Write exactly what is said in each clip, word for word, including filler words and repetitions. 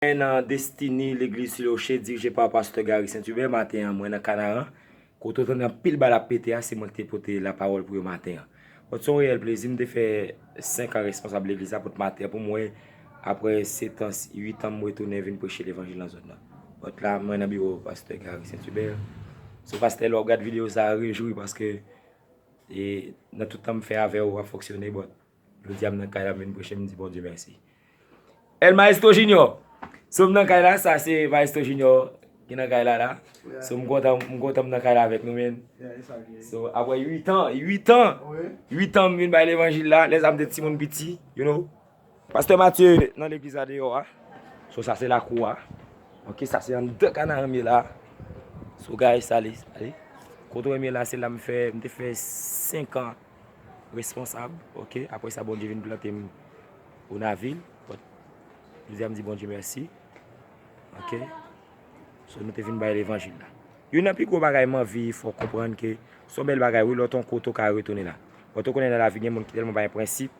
Mwen nan Destiny, legliz Sou Woche, dirije pa pastè Gary Saint Hubert. Maten an, mwen nan Kanaran. Kote w tande anpil bal ap pete a, se mwen ki te pote lapawòl pou yo maten an. Bon, se yon reyèl plezi, m te fè senk an responsab legliz la, pou maten an, pou mwen, apre sèt an, uit an, m retounen vin preche levanjil nan zòn nan. Bon, la, mwen nan biwo pastè Gary Saint Hubert. So, pastè, lè w ap gad videyo sa a, rejwi, paske, e, nan tout tan m fè avè w, w ap fonksyone, bon, jodi a, m nan kay la, m vin preche, m di Bondye mèsi. El Maestro Junior. So, m nan kay la, sa se Maestro Junior ki nan kay la, la. Yeah. So, m kontan, m kontan m nan kay la avèk nou, men. Yeah, e sa k ye. So, apre uit an, uit an, wi, uit an m vin bay levanjil la, lè sa m te timoun piti, you know. Pastè Mathieu nan legliz la deyò a. So, sa se lakou a. Ok, sa se anndan Kanaran m ye la. So, guys, ale, ale. Kote w wè m ye la, se la m fè, m te fè senk an responsab, ok? Apre sa, Bondye vin plante m Onavil, but, jodi a m di Bondye mèsi, ok? So, nou te vin bay levanjil la. Youn nan pi gwo bagay m anvi fè w konprann ke se yon bèl bagay, wi, lè w te yon kote w ka retounen la. But ou konnen nan lavi, gen moun ki tèlman pa gen prensip,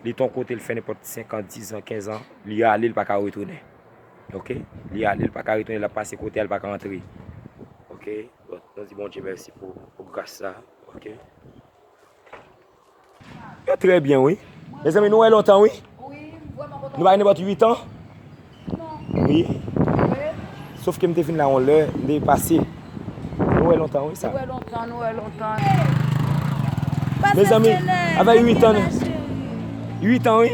li te yon kote, l fè nenpòt senk an, dis an, kenz an, li ale, l pa ka retounen. Ok? Li ale, l pa ka retounen, l ap pase kote a, l pa ka antre. Ok? But, nou di Bondye mèsi pou, pou gras sa, ok? Yo trè byen, wi. Mezanmi, nou wè lontan, wi. Nou bay nenpòt uit an. Wi. Sof ke m te vin la yon lè, m te pase. Nou wè lontan, wi, sa. Nou wè lontan, nou wè lontan. Mezanmi, avèk uit an. Uit an, wi.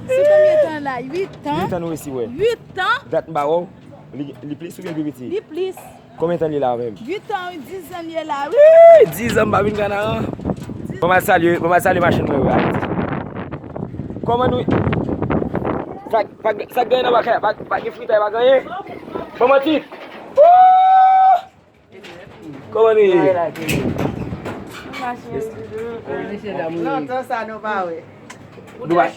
Se konbyen tan la? Uit an? Uit an nou resi wè. Uit an? Dat m ba wè w. Li, li plis oubyen li pi piti? Li plis. Konbyen tan li la menm? Uit an, wi, dis an li la, wi. Wi, dis an m pa vin Kanaran. Ban m al salye, ban m al salye machann mwen yo, Ayiti. Kòman nou? Sa, pa, sa k genyen nan bagay, pa, pa gen fritay, pa genyen? Ban m an tit. Woo! Kòman nou ye? Lontan sa nou pa wè. Nou pa.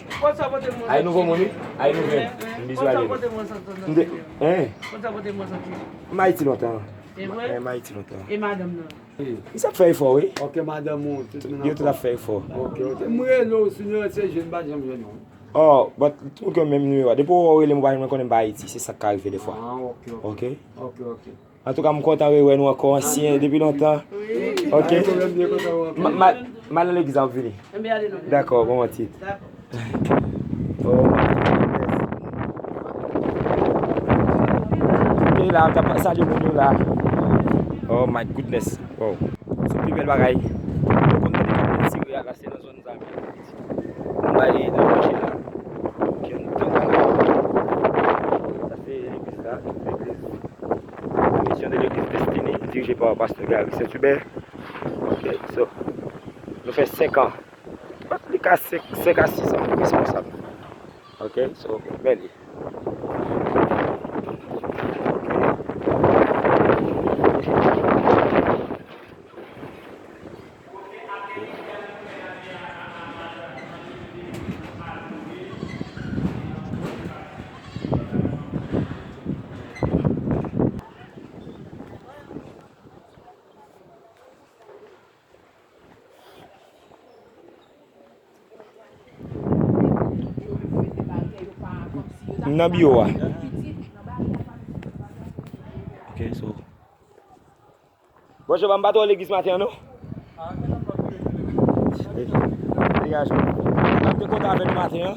Ay nouvo moun, wi. Ay nouvo. M bizou ale. M de, hein? M Ayiti lontan. E vre? M Ayiti lontan. E madanm nan? Misye ap fè efò, wi. Ok, madanm ou, tout moun. Yo tout ap fè efò. Ok, ok. M rele w, si nou rete jèn, m pa janm jwenn ou. Oh, but, tout moun gen menm nimewo a. Depi w rele m, ou pa janm konnen m pa Ayiti. Se sa k ka rive defwa. Ah, ok, ok. Ok? Ok, ok. Antouka, m kontan rewè nou ankò, ansyen, depi lontan. Wi. Ok? Pa gen pwoblèm, byen kontan wè w ankò. M, m, m al nan legliz, m ap vini. Enben, ale non. Dakò, bon, bon, tit. Dakò. Oh my goodness. Ok, la, m t ap salye moun yo la. Oh my goodness. Wow. Se pi bèl bagay. Ou konn tande kap tire a la, se nan zòn sa menm. M bay nan mache la. Ki anndan kay la. Sa se legliz la, legliz. Misyon de legliz Destiny, dirije pa pastè Gary Saint Hubert. Ok, so, nou fè senk an. Li ka senk, senk a sis an, responsab. Ok, so, men li. M nan biwo a. Ok, so. Bonjou, pa m pa twò legliz maten an, non? Degaje w. M te kontan avè nou maten an.